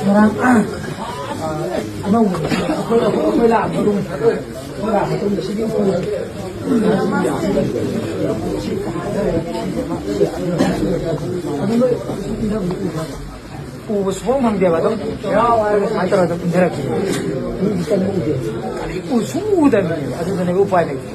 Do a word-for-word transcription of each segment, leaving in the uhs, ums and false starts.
ꯉꯔꯥꯡ ꯑꯅꯧꯕ ꯑꯩꯈꯣꯏ ꯑꯩꯈꯣꯏ ꯂꯥꯛꯑ ꯃꯇꯨꯡ ꯑꯩꯈꯣꯏ ꯂꯥꯛꯑ ꯃꯇꯨꯡꯗ ꯁꯤꯒꯤ ꯑꯩꯈꯣꯏ ꯎꯕ ꯁꯨꯡꯐꯪ ꯐꯪꯗꯦꯕ꯫ ꯑꯗꯨꯝ ꯁꯨꯃꯥꯏꯅ ꯇꯧꯔꯒ ꯑꯗꯨꯝ ꯏꯟꯊꯔꯛꯈꯤꯕ꯫ ꯃꯤꯗꯤ ꯀꯔꯤ ꯎꯗꯦ꯫ ꯀꯔꯤ ꯎ ꯁꯨꯡ ꯎꯗꯕꯅꯦꯕ꯫ ꯑꯗꯨꯗꯅꯦꯕ ꯎꯄꯥꯏ ꯂꯩꯇꯦ꯫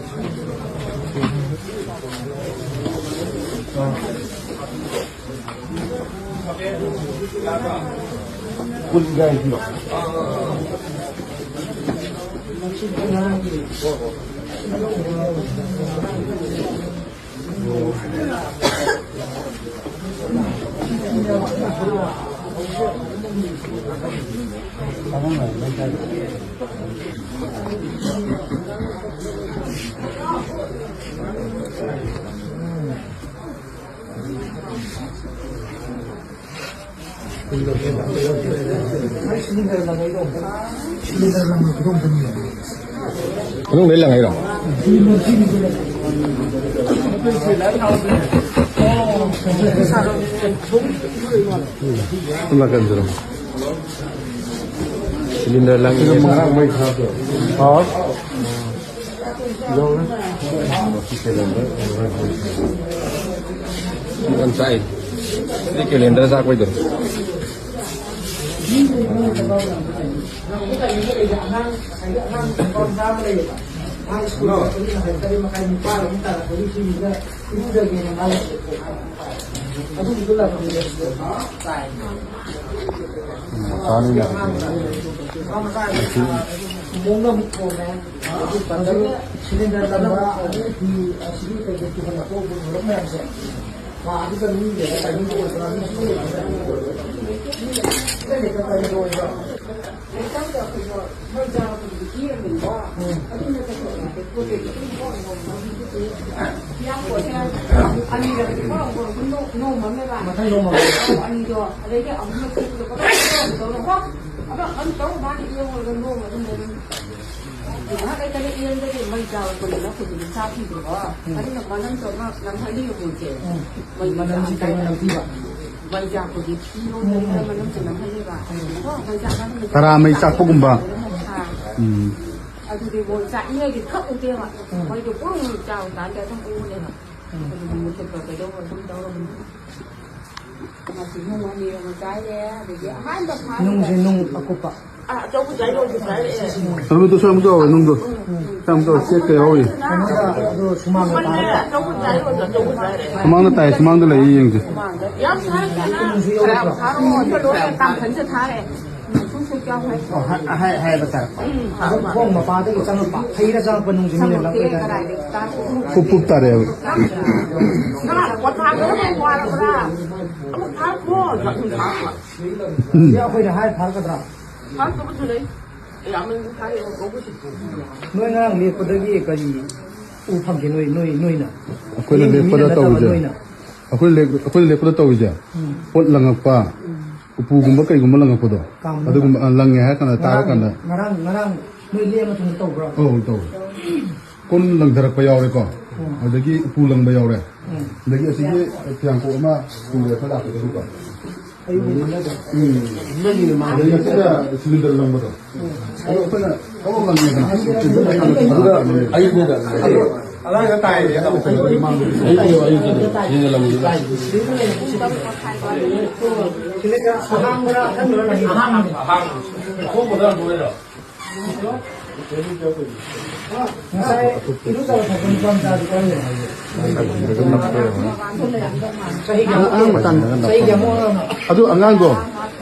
ꯃꯅꯨꯡꯗꯩ ꯂꯪꯉꯛꯏꯔꯣ? ꯁꯣꯝ ꯅꯥꯀꯟꯁꯤꯔꯣ? ꯁꯤꯂꯤꯟꯗꯔ ꯂꯪꯉꯤ꯫ ꯁꯤꯗ ꯉꯔꯥꯡ ꯃꯩ ꯊꯥꯗ꯭ꯔꯣ? ꯑꯥ꯫ ꯌꯥꯝ ꯆꯥꯛꯏ꯫ ꯁꯤꯗꯤ ꯀꯦꯂꯦꯟꯗꯔ ꯆꯥꯛꯄꯩꯗꯣ꯫ ꯎꯝ, ꯀꯥꯟꯅꯩꯅꯦ꯫ ꯁꯤꯂꯤꯟꯗꯔ ꯂꯝꯕ ꯑꯗꯒꯤ ꯐꯤ ꯑꯁꯤꯒꯤ ꯀꯩꯀꯩ ꯄꯨꯈꯠꯂꯛꯄ ꯃꯌꯥꯝꯁꯦ꯫ ꯊꯥ ꯑꯗꯨꯗ ꯃꯤ ꯂꯩꯔ ꯇꯥꯏꯃꯤꯡ ꯑꯣꯏꯕ꯭ꯔꯥ? ꯃꯤ ꯁꯨꯡꯂꯩ ꯂꯩꯇ꯭ꯔꯥ? ꯁꯨꯡꯂꯩ ꯂꯩꯇ꯭ꯔꯥ ꯇꯥꯏꯃꯤꯡ ꯑꯣꯏꯕ꯭ꯔꯥ? ꯃꯊꯪ ꯅꯣꯡꯃ꯫ ꯉꯥꯏꯍꯥꯛ ꯂꯩꯇꯅ ꯏꯔꯦꯟꯗꯒꯤ ꯃꯩ ꯆꯥꯕ ꯀꯣꯟꯅ ꯂꯧꯈꯠꯄꯗꯨ ꯆꯥꯈꯤꯗ꯭ꯔꯣ? ꯎꯝ꯫ ꯑꯗꯨꯅ ꯃꯅꯝꯁꯨ ꯑꯃ ꯅꯝꯍꯜꯂꯤꯕ ꯄꯣꯠꯁꯦ꯫ ꯎꯝ꯫ ꯃꯩ ꯃꯅꯝꯁꯤ ꯆꯥꯕ ꯀꯩꯅꯣ ꯅꯝꯊꯤꯕ? ꯃꯩ ꯆꯥꯛꯄꯒꯤ ꯐꯤꯔꯣꯝꯗ ꯎꯝ, ꯎꯝ꯫ ꯈꯔ ꯃꯅꯝꯁꯨ ꯅꯝꯍꯜꯂꯦꯕ꯫ ꯎꯝ꯫ ꯀꯣ? ꯃꯩ ꯆꯥꯛꯄ ꯍꯥꯏꯅ ꯇꯔꯥ ꯃꯩ ꯆꯥꯛꯄꯒꯨꯝꯕ? ꯑꯥ꯫ ꯎꯝ꯫ ꯑꯗꯨꯗꯤ ꯃꯣꯏ ꯆꯥꯛꯅꯤꯡꯉꯥꯏꯒꯤ ꯈꯛ ꯎꯗꯦꯕ꯫ ꯎꯝ꯫ ꯃꯩꯗꯣ ꯄꯨꯡ ꯆꯥꯕ ꯀꯥꯟꯗ ꯑꯗꯨꯝ ꯎꯅꯦꯕ꯫ ꯎꯝ꯫ ꯑꯗꯨꯗꯤ ꯃꯨꯊꯠꯄ ꯀꯩꯗꯧꯕ ꯑꯗꯨꯝ ꯇꯧꯔꯕꯅꯤ꯫ ꯉꯁꯤ ꯅꯨꯡ ꯑꯅꯤ ꯑꯃ ꯆꯥꯏꯔꯦ, ꯑꯗꯒꯤ ꯑꯍꯥꯟꯕ ꯐꯥꯕꯗ ꯅꯨꯡꯁꯦ ꯅꯨꯡ ꯑꯀꯨꯞꯄ꯫ ꯑꯥ, ꯑꯆꯧꯕꯗꯨꯁꯨ ꯑꯩꯉꯣꯟꯗ ꯆꯥꯏꯔꯛꯑꯦ꯫ ꯑꯗꯨꯗꯁꯨ ꯑꯃꯨꯛ ꯇꯧꯋꯦ, ꯅꯨꯡꯗꯣ꯫ ꯎꯝ꯫ ꯌꯥꯝ ꯇꯧꯋꯦ, ꯆꯦꯛ ꯀꯩ ꯍꯧꯔꯤ꯫ ꯀꯩꯅꯣꯗ ꯑꯗꯨ ꯁꯨꯃꯥꯡꯗ ꯇꯥꯔꯛꯄ꯫ ꯑꯆꯧꯕ ꯆꯥꯏꯔꯛꯑꯣ, ꯑꯆꯧꯕ ꯆꯥꯏꯔꯛꯑꯦ꯫ ꯁꯨꯃꯥꯡꯗ ꯇꯥꯏ, ꯁꯨꯃꯥꯡꯗ ꯂꯩ, ꯌꯦꯡꯁꯦ꯫ ꯌꯥꯝ ꯆꯥꯏꯔꯛꯑꯦ, ꯅꯨꯡꯁꯨ ꯌꯥꯎꯔꯛꯄ꯭ꯔꯣ? ꯐꯥꯔꯛꯑꯣ, ꯑꯗꯨ ꯂꯣꯏꯅ ꯀꯥꯡꯈꯟꯁꯦ ꯊꯥꯔꯦ꯫ ꯁꯨꯝ ꯁꯨꯝ ꯌꯥꯎ ꯍꯥꯏ꯫ ꯑꯣ, ꯍꯥꯏ-, ꯍꯥꯏ-, ꯍꯥꯏꯕ ꯇꯥꯔꯛꯄ꯫ ꯎꯝ꯫ ꯑꯗꯨ ꯈꯣꯡ ꯃꯄꯥꯗꯒꯤ ꯆꯪꯉꯛꯄ, ꯍꯩꯔ ꯆꯪꯉꯛꯄ ꯅꯨꯡꯁꯤ ꯃꯤꯅ ꯆꯪꯉꯛꯇꯦ, ꯂꯧꯔꯦ꯫ ꯀꯗꯥꯏꯗꯒꯤ ꯇꯥꯔꯛꯄꯅꯣ? ꯄꯨꯞ ꯄꯨꯞ ꯇꯥꯔꯛꯑꯦꯕ꯫ ꯅꯪ ꯄꯣꯊꯥꯕꯗ ꯅꯪ ꯋꯥꯔꯕ꯭ꯔꯥ? ꯑꯃꯨꯛ ꯊꯥꯔꯛꯈꯣ꯫ ꯎꯝ꯫ ꯁꯤ ꯑꯩꯈꯣꯏꯅ ꯍꯥꯏ ꯐꯔꯛꯀꯗ꯭ꯔꯥ? ꯐꯔꯛꯇꯕꯁꯨ ꯂꯩ꯫ ꯌꯥꯝꯅ ꯊꯥꯔꯛꯑꯦ, ꯀꯧꯕꯁꯤ꯫ ꯅꯣꯏ ꯉꯔꯥꯡ ꯂꯦꯛꯄꯗꯒꯤ ꯀꯔꯤ ꯎ ꯐꯪꯒꯦ ꯅꯣꯏ, ꯅꯣꯏ, ꯅꯣꯏꯅ? ꯑꯩꯈꯣꯏꯅ ꯃꯤꯅ ꯂꯦꯛꯄꯗ ꯅꯠꯇꯕ ꯇꯧꯔꯤꯁꯦ꯫ ꯅꯣꯏꯅ꯫ ꯑꯩꯈꯣꯏ ꯂꯦꯛ-, ꯑꯩꯈꯣꯏꯅ ꯂꯦꯛꯄꯗ ꯇꯧꯔꯤꯁꯦ꯫ ꯎꯝ꯫ ꯄꯣꯠ ꯂꯪꯉꯛꯄ, ꯎꯝ꯫ ꯎꯄꯨꯒꯨꯝꯕ ꯀꯩꯒꯨꯝꯕ ꯂꯪꯉꯛꯄꯗꯣ꯫ ꯀꯥꯡ ꯃꯅꯨꯡꯗ꯫ ꯑꯗꯨꯒꯨꯝꯕ, ꯑ, ꯂꯪꯉꯦ ꯍꯥꯏꯔ ꯀꯥꯟꯗ, ꯇꯥꯔ ꯉꯔꯥꯡ, ꯀꯥꯟꯗ꯫ ꯉꯔꯥꯡ, ꯉꯔꯥꯡ ꯅꯣꯏ ꯂꯦꯛꯑ ꯃꯇꯨꯡꯗ ꯇꯧꯕ꯭ꯔꯥ? ꯑꯧ, ꯇꯧꯋꯦ꯫ ꯀꯣꯟ ꯂꯪꯊꯔꯛꯄ ꯌꯥꯎꯔꯦꯀꯣ꯫ ꯎꯝ꯫ ꯑꯗꯒꯤ ꯎꯄꯨ ꯂꯪꯕ ꯌꯥꯎꯔꯦ꯫ ꯎꯝ꯫ ꯑꯗꯒꯤ ꯑꯁꯤꯒꯤ ꯐꯤꯌꯥꯡꯀꯣꯛ ꯑꯃ ꯄꯨꯔꯦ ꯑꯩꯈꯣꯏ ꯂꯥꯛꯄꯗꯁꯨꯀꯣ꯫ ꯑꯌꯨꯛ ꯉꯟꯇꯥꯗ꯫ ꯎꯝ꯫ ꯑꯗꯒꯤ ꯑꯁꯤꯗ ꯁꯤꯂꯤꯟꯗꯔ ꯂꯪꯕꯗꯣ꯫ ꯎꯝ꯫ ꯑꯗꯣ ꯑꯩꯈꯣꯏꯅ ꯊꯕꯛ ꯂꯪꯉꯦꯗꯅ꯫ ꯑꯗꯨꯒ ꯑꯌꯨꯛꯅꯦꯗ꯫ ꯑꯗꯣ ꯑꯗꯥꯏꯗ ꯇꯥꯏꯌꯦ꯫ ꯑꯌꯨꯛꯅꯦꯕ, ꯑꯌꯨꯛꯇꯗꯤ꯫ ꯁꯤꯂꯤꯟꯗꯔ ꯂꯪꯕꯗꯨꯗ꯫ ꯁꯤꯂꯤꯟꯗꯔ ꯑꯍꯥꯡꯕꯔꯥ ꯑꯀꯟꯕꯔꯥ ꯂꯪꯉꯤꯗꯣ? ꯑꯍꯥꯡꯕ꯫ ꯑꯍꯥꯡꯕ꯫ ꯊꯣꯡꯕꯗ ꯂꯣꯏꯔꯣ? ꯉꯁꯥꯏ ꯏꯔꯨꯖꯕ ꯊꯣꯛꯄ ꯅꯨꯄꯥ ꯃꯆꯥꯗꯨ ꯀꯔꯝꯕꯅꯣ? ꯆꯍꯤ ꯀꯌꯥꯃꯨꯛ ꯑꯉꯥꯡ ꯃꯆꯥꯅꯤ꯫ ꯑꯉꯥꯡꯅꯣ? ꯆꯍꯤ ꯀꯌꯥꯃꯨꯛ ꯑꯉꯥꯡꯅꯣ? ꯑꯗꯨ ꯑꯉꯥꯡꯗꯣ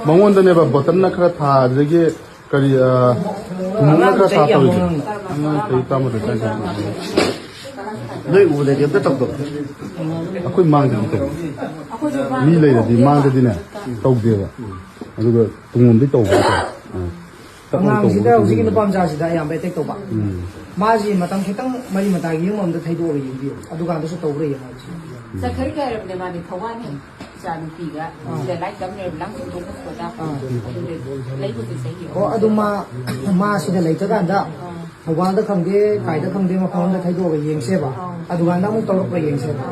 ꯃꯉꯣꯟꯗꯅꯦꯕ ꯕꯣꯇꯜꯅ ꯈꯔ ꯊꯥ, ꯑꯗꯨꯗꯒꯤ ꯀꯔꯤ, ꯑ, ꯊꯨꯝꯃꯣꯛꯅ ꯈꯔ ꯊꯥ ꯇꯧꯔꯤꯁꯦ꯫ ꯑꯉꯥꯡ ꯆꯍꯤ ꯇꯔꯥꯃꯥꯊꯣꯏ ꯇꯔꯥꯅꯤꯊꯣꯏ꯫ ꯅꯣꯏ ꯎꯕꯗꯗꯤ ꯑꯝꯇ ꯇꯧꯗꯕ? ꯑꯩꯈꯣꯏ ꯃꯥꯡꯗꯗꯤ ꯇꯧꯗꯦ꯫ ꯃꯤ ꯂꯩꯔꯗꯤ ꯃꯥꯡꯗꯗꯤꯅꯦ ꯇꯧꯗꯦꯕ꯫ ꯑꯗꯨꯒ ꯇꯨꯡꯂꯣꯝꯗꯤ ꯇꯧꯕ ꯍꯥꯏꯇꯥꯔꯦ꯫ ꯑ, ꯇꯞꯅ ꯑꯉꯥꯡꯁꯤꯗ ꯇꯧꯕ ꯍꯧꯖꯤꯛꯀꯤ ꯇꯨꯡꯂꯣꯝꯗ꯫ ꯅꯨꯄꯥ ꯃꯆꯥꯁꯤꯗ ꯑꯌꯥꯝꯕ ꯑꯦꯇꯦꯛ ꯇꯧꯕ꯫ ꯎꯝ꯫ ꯃꯥꯁꯤ ꯃꯇꯝ ꯈꯤꯇꯪ ꯃꯔꯤ ꯃꯇꯥꯒꯤ ꯌꯨꯝ ꯑꯃꯗ ꯊꯩꯗꯣꯛꯑꯒ ꯌꯦꯡꯕꯤꯌꯨ, ꯑꯗꯨꯀꯥꯟꯗꯁꯨ ꯇꯧꯕ꯭ꯔꯥ ꯌꯦꯡꯉꯣ ꯍꯥꯏꯕꯁꯦ꯫ ꯆꯠꯈ꯭ꯔꯒꯦ ꯍꯥꯏꯔꯕꯅꯦ ꯃꯥꯗꯤ ꯊꯧꯕꯥꯜ ꯏꯆꯥ ꯅꯨꯄꯤꯒ꯫ ꯑꯥ꯫ ꯁꯤꯗ ꯂꯥꯏꯔꯤꯛ ꯇꯝ ꯂꯩꯔꯕ ꯂꯝ ꯆꯤꯡꯊꯣꯛ ꯈꯣꯠꯄꯗ꯫ ꯑꯥ꯫ ꯑꯗꯨꯗ ꯂꯩꯕꯁꯦ ꯆꯍꯤ ꯑꯍꯨꯝ꯫ ꯑꯣ, ꯑꯗꯨ ꯃꯥ, ꯃꯥ ꯁꯤꯗ ꯂꯩꯇ꯭ꯔꯀꯥꯟꯗ ꯑꯥ꯫ ꯊꯧꯕꯥꯜꯗ ꯈꯪꯗꯦ, ꯀꯥꯏꯗ ꯈꯪꯗꯦ, ꯃꯐꯝ ꯑꯃꯗ ꯊꯩꯗꯣꯛꯑꯒ ꯌꯦꯡꯁꯦꯕ꯫ ꯑꯗꯨꯀꯥꯟꯗ ꯑꯃꯨꯛ ꯇꯧꯔꯛꯄ꯭ꯔꯥ ꯌꯦꯡꯁꯦꯕ꯫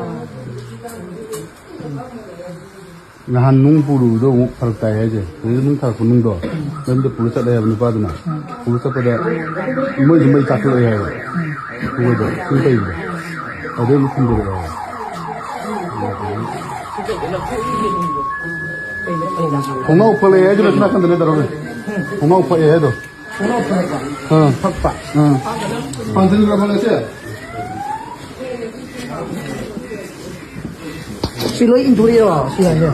ꯅꯍꯥꯟ ꯅꯨꯡ ꯄꯨꯔꯨꯕꯗꯣ ꯑꯃꯨꯛ ꯐꯔꯛ ꯇꯥꯏ ꯍꯥꯏꯁꯦ꯫ ꯍꯧꯖꯤꯛ ꯅꯨꯡ ꯊꯥꯔꯛꯄ ꯅꯨꯡꯗꯣ ꯃꯌꯨꯝꯗ ꯄꯨꯔ ꯆꯠꯂꯦ ꯍꯥꯏꯕ ꯅꯨꯄꯥꯗꯨꯅ꯫ ꯄꯨꯔ ꯆꯠꯄꯗ ꯃꯣꯏꯁꯨ ꯃꯩ ꯆꯥꯛꯈꯠꯂꯛꯑꯦ ꯍꯥꯏꯕ꯫ ꯃꯣꯏꯗꯣ ꯁꯨꯝ ꯇꯩꯕꯗꯣ꯫ ꯑꯗꯩ ꯑꯃꯨꯛ ꯊꯤꯟꯗꯣꯔꯛꯑꯦ ꯍꯥꯏꯕ꯫ ꯊꯣꯡꯅꯥꯎ ꯐꯛꯂꯛꯑꯦ ꯍꯥꯏꯗꯨꯅ ꯁꯣꯝ ꯅꯥꯀꯟꯗꯅꯦ ꯇꯧꯔꯝꯃꯤ꯫ ꯊꯣꯡꯅꯥꯎ ꯐꯛꯑꯦ ꯍꯥꯏꯗꯣ꯫ ꯈꯣꯡꯒ꯭ꯔꯥꯎ ꯐꯛꯑꯦ ꯍꯥꯏꯗꯣ꯫ ꯈꯣꯡꯒ꯭ꯔꯥꯎ ꯐꯛꯄ꯫ ꯑꯥ꯫ ꯐꯛꯄ꯫ ꯑꯥ꯫ ꯄꯥꯟꯁꯤꯟꯈ꯭ꯔꯕ ꯅꯪꯁꯦ? ꯁꯤ ꯂꯣꯏ ꯏꯟꯊꯣꯔꯛꯑꯦꯕ, ꯁꯤ ꯍꯥꯏꯁꯦ꯫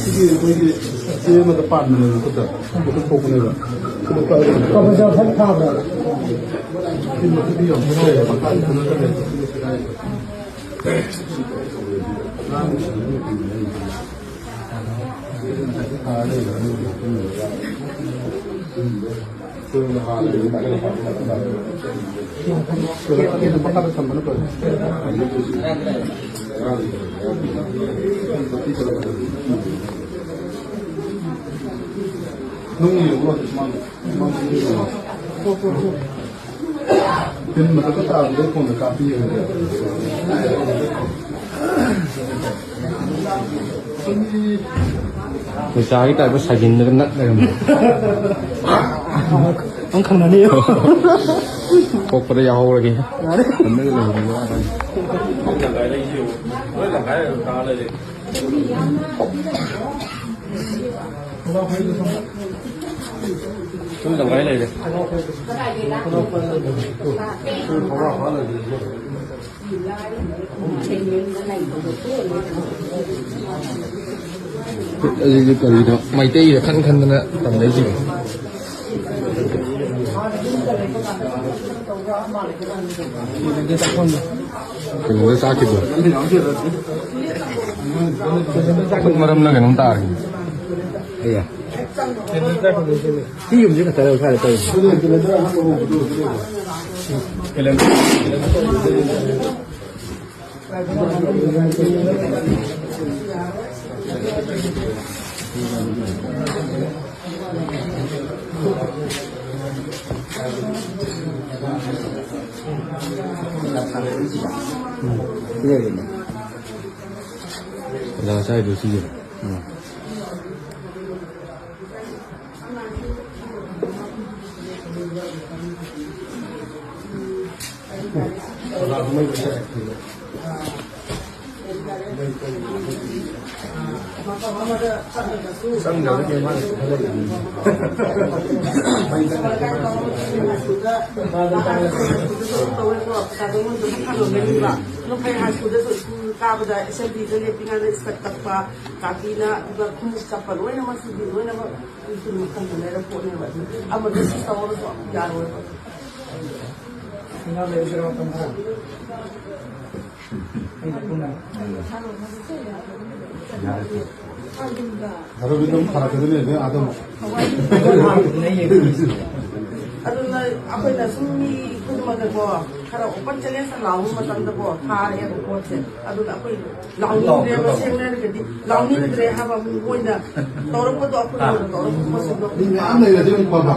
ꯁꯤꯒꯤ ꯑꯩꯈꯣꯏꯒꯤ ꯆꯦ ꯑꯃꯗ ꯄꯥꯟꯕꯅꯦꯕ ꯃꯈꯨꯠꯇ꯫ ꯃꯈꯨꯠ ꯄꯣꯛꯄꯅꯦꯕ꯫ ꯁꯤꯗ ꯀꯛꯑꯒ ꯄ꯭ꯔꯣꯐꯦꯁꯔ ꯁꯛ ꯊꯥꯕ꯭ꯔꯣ? ꯁꯤ ꯃꯈꯨꯠꯇꯤ ꯌꯥꯝ ꯐꯠꯇꯦ꯫ ꯃꯈꯥ ꯊꯝꯃꯒ ꯂꯩ꯫ ꯅꯨꯡ ꯌꯦꯡꯉꯨꯔꯣ, ꯁꯨꯃꯥꯡꯗ꯫ ꯁꯨꯃꯥꯡꯗ ꯌꯦꯡꯉꯨꯔꯣ꯫ ꯇꯤꯟ ꯃꯊꯛꯇ ꯇꯥꯕꯗꯩ ꯐꯣꯟꯗ ꯀꯥꯞꯄꯤꯌꯦ꯫ ꯃꯩꯆꯥꯒꯤ ꯇꯥꯏꯞꯇ ꯁꯥꯏꯖꯤꯟꯗꯒ ꯅꯠ ꯂꯩꯔꯝꯃꯦ꯫ ꯑꯃꯨꯛ ꯈꯪꯅꯅꯤꯌꯣ꯫ ꯄꯣꯛꯄꯗ ꯌꯥꯍꯧꯔꯒꯦ꯫ ꯌꯥꯔꯦ꯫ ꯈꯟꯗꯒ ꯂꯩꯔꯝꯃꯦ꯫ ꯁꯨꯝ ꯇꯧꯈꯥꯏ ꯂꯩꯔꯦ꯫ ꯑꯁꯤꯗꯤ ꯀꯔꯤꯅꯣ? ꯃꯩꯇꯩꯗ ꯈꯟ ꯈꯟꯗꯅ ꯇꯝꯅꯩꯁꯤꯕꯣ꯫ ꯀꯩꯅꯣꯗ ꯆꯥꯛꯈꯤꯕꯗꯣ꯫ ꯈꯨꯠ ꯃꯔꯝꯂ ꯀꯩꯅꯣꯝ ꯇꯥꯔꯦ꯫ ꯑꯩꯌꯥ꯫ ꯁꯤ ꯌꯨꯝꯁꯤ ꯈꯛꯇꯔ ꯁ꯭ꯋꯥꯏꯗ ꯇꯧꯔꯤꯁꯦ? ꯎꯝ, ꯁꯤꯗꯒꯤꯅꯦ꯫ ꯑꯣꯖꯥ ꯉꯁꯥꯏꯗꯣ ꯁꯤꯒꯤꯔꯣ? ꯎꯝ꯫ ꯆꯪꯗꯕꯗꯤ ꯃꯥꯅ ꯈꯜꯂꯛꯏꯅꯤ꯫ ꯅꯨꯡꯐꯩ ꯍꯥꯏ ꯁ꯭ꯀꯨꯜꯗꯁꯨ ꯁ꯭ꯀꯨꯜ ꯀꯥꯕꯗ ꯑꯦꯁꯦꯝꯕ꯭ꯂꯤꯗ ꯂꯦꯞꯄꯤꯉꯩꯗ ꯏꯁꯀꯔꯠ ꯀꯛꯄ, ꯀꯥꯇꯤꯅ, ꯑꯗꯨꯒ ꯈꯣꯡꯎꯞ ꯆꯞꯄ ꯂꯣꯏꯅꯃꯛ ꯁꯤꯗꯤ ꯂꯣꯏꯅꯃꯛ ꯏꯟꯊꯨ ꯃꯈꯜꯗ ꯂꯩꯔ ꯄꯣꯠꯅꯦꯕ꯫ ꯑꯗꯨ ꯑꯃꯗꯁꯨ ꯇꯧꯔꯁꯨ ꯌꯥꯔꯣꯏꯕ꯫ ꯉꯥ ꯂꯩꯔꯁꯤꯔ ꯃꯇꯝ ꯈꯔ? ꯑꯩ ꯄꯨꯟꯅ꯫ ꯑꯗꯨꯒꯤ ꯑꯗꯨꯝ ꯐꯔꯛꯀꯗꯣꯏꯅꯦ ꯑꯗꯨ ꯑꯗꯨꯝ꯫ ꯑꯗꯨꯅ ꯑꯩꯈꯣꯏꯅ ꯁꯨꯝ ꯃꯤ ꯈꯨꯗꯤꯡꯃꯛꯇꯀꯣ ꯈꯔ ꯑꯣꯄꯟ ꯆꯦꯂꯦꯟꯖꯇ ꯂꯥꯎꯕ ꯃꯇꯝꯗꯀꯣ ꯊꯥꯔꯦꯕ ꯄꯣꯠꯁꯦ꯫ ꯑꯗꯨꯅ ꯑꯩꯈꯣꯏ ꯂꯥꯎꯅꯤꯡꯗ꯭ꯔꯦꯕ, ꯁꯦꯡꯅ ꯍꯥꯏꯔꯒꯗꯤ ꯂꯥꯎꯅꯤꯡꯗ꯭ꯔꯦ ꯍꯥꯏꯕ ꯃꯣꯏꯅ ꯇꯧꯔꯛꯄꯗꯣ ꯑꯩꯈꯣꯏꯅ ꯇꯧꯔꯛꯄ ꯄꯣꯠꯁꯤꯡꯗꯣ ꯃꯤ ꯃꯌꯥꯝ ꯂꯩꯔꯗꯤ ꯑꯃꯨꯛ ꯐꯕ꯫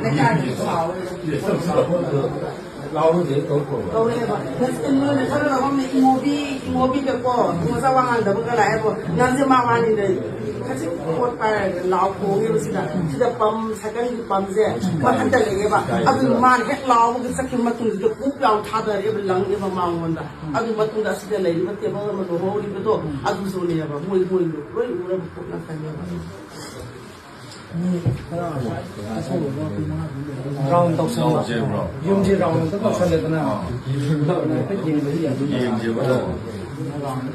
ꯂꯩꯀꯥꯏꯗꯁꯨ ꯂꯥꯎꯋꯦꯕ꯫ ꯂꯥꯎꯔꯨꯁꯦ ꯇꯧꯔꯛꯄ꯭ꯔꯣ? ꯇꯧꯔꯛꯑꯦꯕ꯫ ꯅꯁ-, ꯅꯣꯏꯅ ꯈꯪꯒꯗꯕ ꯑꯃꯅ ꯏꯃꯣꯕꯤ, ꯏꯃꯣꯕꯤꯒꯀꯣ ꯃꯆꯥ ꯋꯥ ꯉꯥꯡꯗꯕꯒ ꯂꯥꯛꯑꯦꯕꯣ꯫ ꯅꯪꯁꯦ ꯃꯥ ꯋꯥꯅꯤꯅ ꯈꯖꯤꯛ ꯄꯣꯠ ꯄꯥꯏꯔꯒ ꯂꯥꯎ ꯈꯣꯡꯉꯦꯕ ꯁꯤꯗ꯫ ꯁꯤꯗ ꯄꯝ, ꯁꯥꯏꯀꯜꯒꯤ ꯄꯝꯁꯦ ꯃꯊꯛꯇ ꯂꯩꯌꯦꯕ꯫ ꯑꯗꯨ ꯃꯥꯅ ꯍꯦꯛ ꯂꯥꯎꯕꯒꯤ ꯆꯠꯈꯤꯕ ꯃꯇꯨꯡꯁꯤꯗ ꯄꯨꯞ ꯂꯥꯎ ꯊꯥꯗꯔꯛꯑꯦꯕ, ꯂꯪꯉꯦꯕ ꯃꯉꯣꯟꯗ꯫ ꯑꯗꯨ ꯃꯇꯨꯡꯗ ꯑꯁꯤꯗ ꯂꯩꯔꯤꯕ ꯇꯦꯕꯜ ꯑꯃ ꯂꯧꯍꯧꯔꯤꯕꯗꯣ ꯑꯗꯨꯁꯨꯅꯦꯕ꯫ ꯃꯣꯏ, ꯃꯣꯏ ꯂꯣꯏ ꯎꯔꯕ ꯄꯣꯠ ꯉꯥꯛꯇꯅꯦꯕ꯫ ꯃꯤ ꯈꯔ ꯑꯆꯧꯕ ꯄꯨꯡ ꯃꯉꯥ ꯇꯔꯨꯛ ꯂꯩꯔꯒ ꯔꯥꯎꯟ ꯇꯧꯁꯟꯕ꯫ ꯇꯧꯁꯦꯕ꯭ꯔꯣ? ꯌꯨꯝꯁꯦ ꯔꯥꯎꯟ ꯑꯝꯇ ꯇꯧꯁꯜꯂꯦꯗꯅ꯫ ꯑꯥ꯫ ꯍꯦꯛꯇ ꯌꯦꯡꯕꯗꯤ ꯌꯥꯗꯣꯏꯅꯦ꯫ ꯌꯦꯡꯁꯦꯕ꯫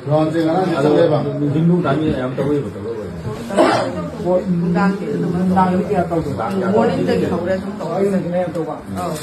ꯔꯥꯎꯟꯁꯦ ꯉꯔꯥꯡ ꯑꯗꯣ ꯆꯠꯂꯦꯕ꯫ ꯅꯨꯡꯊꯤꯟ ꯅꯨꯡꯗꯥꯡ ꯃꯤ ꯃꯌꯥꯝ ꯇꯧꯋꯦꯕ, ꯇꯧꯕ ꯑꯣꯏꯔꯗꯤ꯫ ꯍꯣꯏ, ꯅꯨꯡꯗꯥꯡꯗꯤ ꯑꯗꯨꯝ ꯅꯨꯡꯗꯥꯡꯗꯤ ꯀꯌꯥ ꯇꯧꯗꯕ? ꯃꯣꯔꯅꯤꯡꯗꯒꯤ ꯍꯧꯔꯦ ꯑꯗꯨꯝ ꯇꯧꯕ꯫ ꯑꯌꯨꯛꯅ ꯀꯃꯥꯏꯅ ꯇꯧꯕ? ꯑꯧ꯫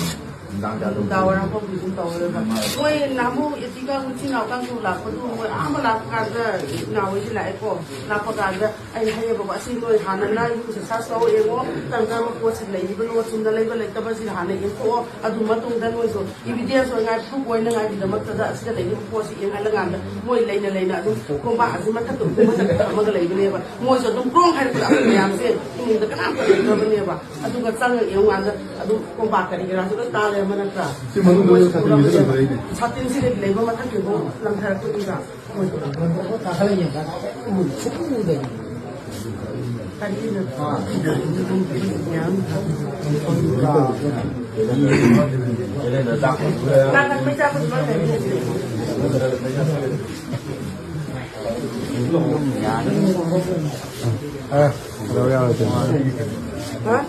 ꯅꯨꯡꯗꯥꯡ ꯋꯥꯏꯔꯝ ꯐꯥꯎꯗꯤ ꯑꯗꯨꯝ ꯇꯧꯋꯦꯕ꯫ ꯃꯣꯏ ꯅꯍꯥꯟꯃꯨꯛ ꯏꯆꯤꯟ ꯏꯅꯥꯎ ꯀꯥꯡꯕꯨ ꯂꯥꯛꯄꯗꯨ, ꯃꯣꯏ ꯑꯍꯥꯟꯕ ꯂꯥꯛꯄ ꯀꯥꯟꯗ, ꯏꯅꯥꯎ ꯍꯣꯏꯁꯤ ꯂꯥꯛꯑꯦꯀꯣ꯫ ꯂꯥꯛꯄ ꯀꯥꯟꯗ ꯑꯩꯅ ꯍꯥꯏꯌꯦꯕꯀꯣ, "ꯑꯁꯤ ꯅꯣꯏ ꯍꯥꯟꯅ ꯅꯪ ꯌꯨꯝꯁꯦ search ꯇꯧꯔ ꯌꯦꯡꯉꯣ, ꯀꯔꯝ ꯀꯔꯝꯕ ꯄꯣꯠꯁꯤ ꯂꯩꯔꯤꯕꯅꯣ, ꯆꯨꯝꯅ ꯂꯩꯕ ꯂꯩꯇꯕꯁꯤ ꯍꯥꯟꯅ ꯌꯦꯡꯊꯣꯛꯑꯣ, ꯑꯗꯨ ꯃꯇꯨꯡꯗ ꯅꯣꯏꯁꯨ evidence ꯑꯣꯏꯉꯥꯏ, proof ꯑꯣꯏꯅꯉꯥꯏꯒꯤꯗꯃꯛꯇꯗ ꯑꯁꯤꯗ ꯂꯩꯔꯤꯕ ꯄꯣꯠꯁꯤ ꯌꯦꯡꯍꯜꯂꯀꯥꯟꯗ ꯃꯣꯏ ꯂꯩꯅ ꯂꯩꯅ ꯑꯗꯨꯝ ꯀꯣꯝꯄꯥꯛ ꯑꯁꯤ ꯃꯊꯛꯇ, ꯎꯄꯨ ꯃꯊꯛꯇ ꯊꯝꯃꯒ ꯂꯩꯕꯅꯦꯕ꯫ ꯃꯣꯏꯁꯨ ꯑꯗꯨꯝ ꯀ꯭ꯔꯣꯡ ꯍꯥꯏꯔꯛꯄꯗ ꯑꯩꯈꯣꯏ ꯃꯌꯥꯝꯁꯦ ꯏꯃꯨꯡꯗ ꯀꯅꯥꯝꯇ ꯂꯩꯇ꯭ꯔꯕꯅꯦꯕ꯫ ꯑꯗꯨꯒ ꯆꯪꯉꯒ ꯌꯦꯡꯉꯨꯀꯥꯟꯗ ꯑꯗꯨꯝ ꯀꯣꯝꯄꯥꯛ ꯀꯔꯤ ꯀꯔꯥꯁꯨ ꯂꯣꯏ ꯇꯥ ꯂꯩꯔꯝꯕ ꯅꯠꯇ꯭ꯔꯥ? ꯁꯤ ꯃꯅꯨꯡꯗ ꯃꯣꯏꯁꯨ ꯁꯥꯇꯤꯟꯁꯤꯗ ꯎꯔꯝꯃꯅꯦꯕ꯫ ꯂꯩꯕ꯫ ꯁꯥꯇꯤꯟꯁꯤꯗꯗꯤ ꯂꯩꯕ ꯃꯊꯛꯀꯤꯗꯣ ꯂꯪꯊꯔꯛꯄꯗꯨꯗ꯫ ꯀꯥꯈꯠꯂ ꯌꯦꯡꯀꯥꯟꯗ ꯁꯨꯛꯎ ꯎꯗꯦ꯫ ꯀꯔꯤꯅꯣ? ꯍꯥ?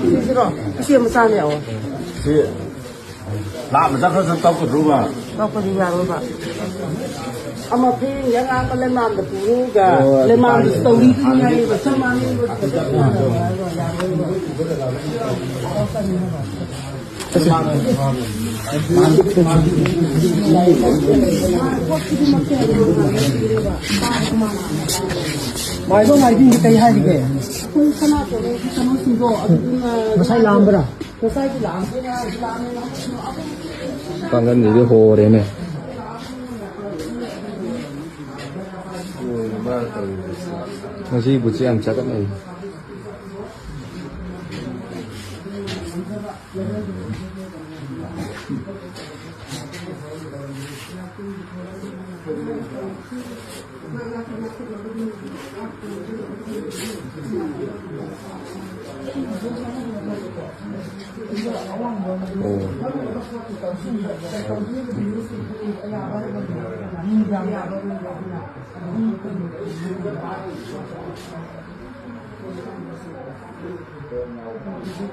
ꯁꯤꯁꯤꯔꯣ? ꯏꯆꯦ ꯃꯆꯥꯅꯦ, ꯑꯣ꯫ ꯁꯤ ꯂꯥꯞꯅ ꯆꯠꯈ꯭ꯔꯁꯨ ꯇꯧꯒꯗ꯭ꯔꯣꯕ? ꯇꯧꯒꯗ꯭ꯔꯣ ꯌꯥꯔꯣꯏꯕ꯫ ꯑꯃ ꯐꯤꯔꯤꯡꯒꯤ ꯑꯉꯥꯡꯕ ꯂꯩꯃꯥꯟꯗ ꯄꯨꯔꯒ ꯑꯣ, ꯂꯩꯃꯥꯟꯗꯁꯨ ꯇꯧꯔꯤꯗꯨꯅꯤ ꯍꯥꯏꯌꯦꯕ, ꯆꯞ ꯃꯥꯟꯅꯩꯕ꯫ ꯃꯥꯏꯕ ꯃꯥꯏꯕꯤꯗꯤ ꯀꯩ ꯍꯥꯏꯔꯤꯒꯦ? ꯑꯩꯈꯣꯏ ꯁꯅꯥ ꯀꯩꯅꯣꯁꯤꯡꯗꯣ ꯑꯗꯨꯗꯨꯅ ꯉꯁꯥꯏ ꯂꯥꯛꯑꯝꯕ꯭ꯔꯥ? ꯉꯁꯥꯏꯗꯤ ꯂꯥꯛꯑꯝꯗꯦꯅ, ꯂꯥꯛꯑꯝꯃꯦ꯫ ꯄꯥꯡꯒꯟꯁꯤꯗꯤ ꯍꯣꯔꯦꯅꯦ꯫ ꯉꯁꯤ ꯕꯨꯠꯁꯦ ꯌꯥꯝ ꯆꯥꯒꯠꯅꯩ꯫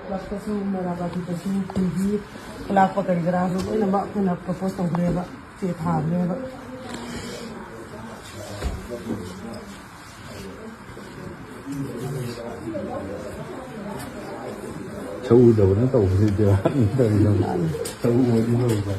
ꯀ꯭ꯂꯕꯇꯁꯨ, ꯃꯣꯏꯔꯥꯡ ꯄꯥꯔꯇꯤꯗꯁꯨ ꯇꯤ ꯚꯤ, ꯈꯨꯂꯥꯛꯄ ꯀꯔꯤ ꯀꯔꯥꯁꯨ ꯂꯣꯏꯅꯃꯛ ꯑꯩꯈꯣꯏꯅ ꯄ꯭ꯔꯣꯄꯣꯁ ꯇꯧꯈ꯭ꯔꯦꯕ, ꯆꯦ ꯊꯥꯕꯅꯦꯕ꯫ ꯊꯧꯗꯕꯅ ꯇꯧꯕꯁꯤꯗꯤ ꯇꯧꯗꯕ꯫ ꯊꯧꯕꯗꯤ ꯇꯧꯕ꯫